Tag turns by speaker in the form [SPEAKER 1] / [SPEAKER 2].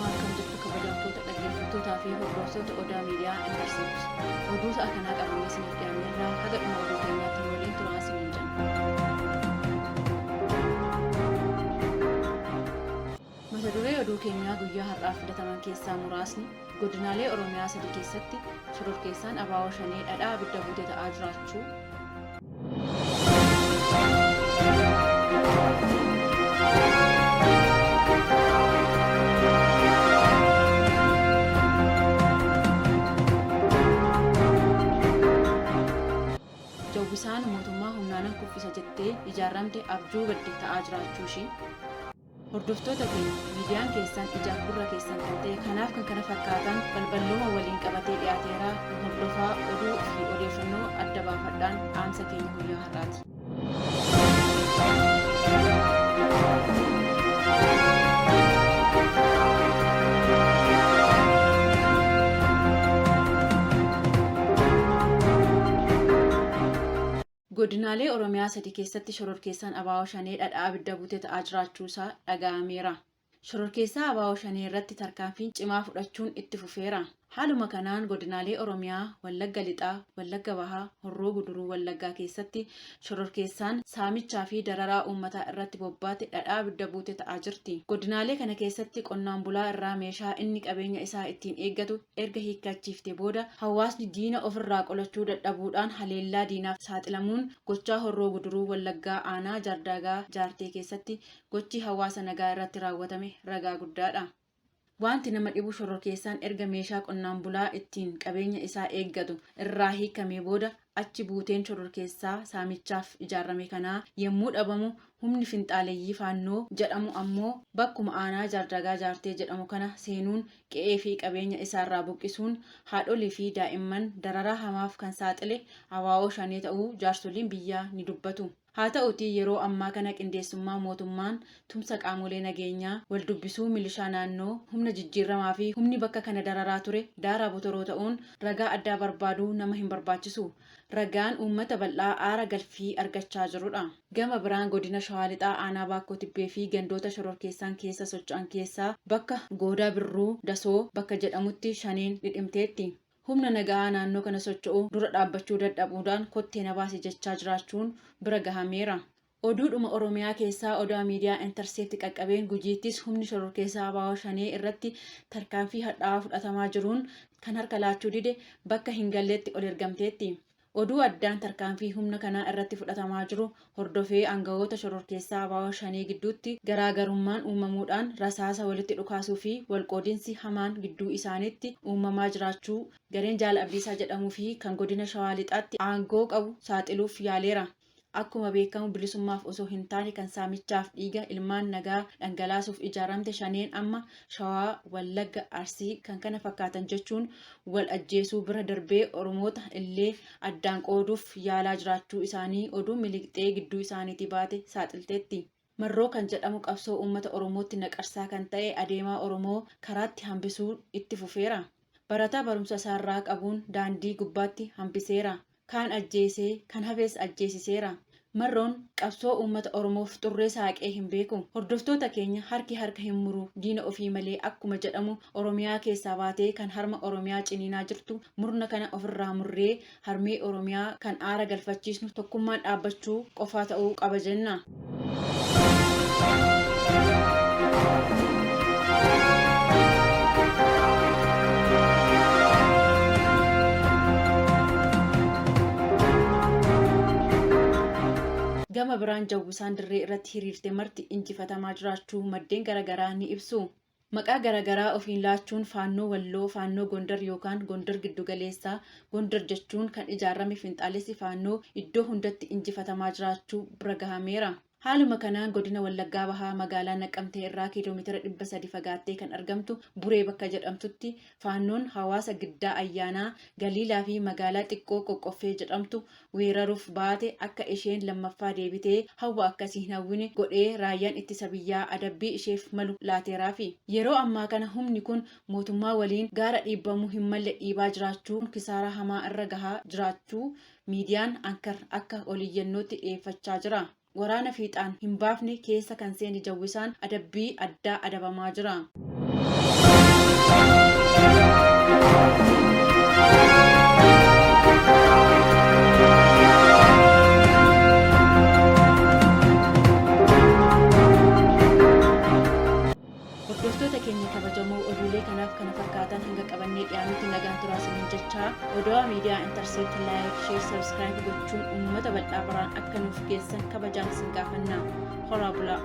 [SPEAKER 1] Ashamaa akkam jirtu kabajamtoota dhaggeeffattootaa fi hordoftoota Odaa Miidiyaa Intercept. Oduu sa'a kanaa qabannee isiniif dhiyaanneerraa haga dhuma oduu keenyaatti nu waliin turaa isiniin jenna. Mata duree oduu keenyaa guyyaa har'aaf filataman keessaa muraasni godinaalee Oromiyaa sadi keessatti shororkeessaan ABO Shanee dhadhaa abidda buute ta'aa jiraachuu, Jawwisaan mootummaa humnaanan kuffisa jettee ijaarramte abjuu badde ta'aa jiraachuu ishii. Hordoftoota keenya miidiyaan keessan ijaaf gurra keessan kan ta'e kanaaf kan kana fakkaatan balballooma waliin qabatee dhiyaateera nu hordofaa oduu fi odeeffannoo adda baafadhaan dhaamsa keenya guyyaa har'aati. Godinaalee Oromiyaa sadi keessatti shororkeessaan ABO Shanee dhadhaa abidda buute ta'aa jiraachuusaa dhaga'ameera. Shororkeessaa ABO Shanee irratti tarkaanfiin cimaa fudhachuun itti fufeera. Haaluma kanaan godinaalee Oromiyaa Wallagga Lixaa, Wallagga Bahaa, Horroo Guduruu Wallaggaa keessatti shororkeessaan saamichaa fi dararaa uummataa irratti bobbaate dhadhaa abidda buute ta'aa jirti. Godinaalee kana keessatti qonnaan bulaa irraa meeshaa inni qabeenya isaa ittiin eeggatu erga hiikkachiiftee booda hawaasni diina ofirraa qolachuu dadhabuudhaan haleellaa diinaaf saaxilamuun gochaa Horroo Guduruu Wallaggaa Aanaa Jaardaagaa Jaartee keessatti gochi hawaasa nagaa irratti raawwatame ragaa guddaadha. Waanti nama dhibu shororkeessaan erga meeshaa qonnaan bulaa ittiin qabeenya isaa eeggatu irraa hiikamee booda achi buuteen shororkeessaa saamichaaf ijaarrame kanaa yemmuu dhabamu humni finxaaleyyii Faannoo jedhamu ammoo bakkuma aanaa Jaardagaa Jaartee jedhamu kana seenuun qe'ee fi qabeenya isaarraa buqqisuun haadholii fi daa'imman dararaa hamaaf kan saaxile ABO Shanee ta'uu jaarsoliin biyyaa ni dubbatu. Haa ta'uutii yeroo ammaa kana qindeessummaa mootummaan, tumsa qaamolee nageenyaa, waldubbisuu milishaa naannoo, humna jijjiirramaa fi humni bakka kana dararaa ture daaraa botoroo ta'uun ragaa addaa barbaaduu nama hin barbaachisu. Ragaan uummata bal'aa aara galfii argachaa jirudha. Gama biraan Godina Shawaa Lixaa Aanaa Baakkoo Tibbee fi gandoota shororkeessaan keessa socho'an keessaa bakka Goodaa Birruu Dasoo bakka jedhamutti Shaneen dhidhimteetti. Humna nagahaa naannoo kana socho'u dura dhaabbachuu dadhabuudhaan kottee na baasi jechaa jiraachuun bira gahameera. Oduudhuma Oromiyaa keessaa Odaa Miidiyaa Intercept qaqqabeen Gujiittis humni shororkeessaa ABO Shanee irratti tarkaanfii hadhaawaa fudhatamaa jiruun kan harka laachuu dide bakka hin galletti ol ergamteetti. Oduu addaan tarkaanfii humna kanaa irratti fudhatamaa jiru hordofee aangawoota shororkeessaa ABO Shanee gidduutti garaa garummaan uumamuudhaan rasaasa walitti dhukaasuu fi walqoodinsi hamaan gidduu isaaniitti uumamaa jiraachuu gareen Jaal Abdiisaa jedhamuu fi kan Godina Shawaa Lixaatti aangoo qabu saaxiluuf yaaleera. Akkuma beekamu bilisummaaf osoo hin taane kan saamichaaf dhiiga ilmaan nagaa dhangalaasuuf ijaaramte Shaneen amma Shawaa, Wallagga, Arsii kkf jechuun wal ajjeesuu bira darbee Oromoota illee addaan qooduuf yaalaa jiraachuu isaanii oduun miliqxee gidduu isaaniitii baate saaxilteetti. Marroo kan jedhamu qabsoo uummata Oromootti naqarsaa kan ta'e adeemaa Oromoo karaatti hambisuu itti fufeera. Barataa barumsa isaarraa qabuun daandii gubbaatti hambiseera. Kaan ajjeesee, kan hafes ajjeesiseera. Marroon qabsoo uummata Oromoof xurree saaqee hin beeku. Hordoftoota keenya harki harka hin muru diina ofii malee akkuma jedhamu Oromiyaa keessaa baatee kan harma Oromiyaa ciniinaa jirtu murna kana ofirraa murree harmee Oromiyaa kan aara galfachiisnu tokkummaan dhaabbachuu qofaa ta'uu qaba jenna. Gama biraan Jawwisaan dirree irratti hiriirte marti injifatamaa jiraachuu maddeen garagaraa ni ibsu. Maqaa garagaraa ofiin laachuun Faannoo Walloo, Faannoo Gondar yookaan Gondar Giddugaleessaa, Gondar jechuun kan ijaarame finxaalessi Faannoo iddoo hundatti injifatamaa jiraachuu bira gahameera. Haaluma kanaan Godina Wallaggaa Bahaa magaalaa Naqqamtee irraa kiiloomeetira 300 fagaattee kan argamtu Buree bakka jedhamtutti Faannoon hawaasa Giddaa Ayyaanaa, Galiilaa fi magaalaa xiqqoo Qoqqoffee jedhamtu weeraruuf baate akka isheen lammaffaa deebitee hawwa akkasii hin hawwine godhee raayyaan ittisa biyyaa adabbii isheef malu laateeraafi. Yeroo ammaa kana humni kun mootummaa waliin gaara dhiibbamuu hin malle dhiibaa jiraachuu kisaaraa hamaa irra gahaa jiraachuu miidiyaan Anchor akka oliyyannootti dhiyeeffachaa jira. Waraana fiixaan hin baafne keessa kan seene Jawwisaan adabbii addaa adabamaa jira. Hordoftoota keenya kabajamoo oduulee kanaaf kana fakkaatan hanga qabannee dhiyaanutti nagaan turaa isiniin jechaa Odawaa Miidiyaa Intercept like, share, subscribe gochuun uummata bal'aa biraan akka nuuf geessan kabajaan isin gaafanna. Horaa bulaa!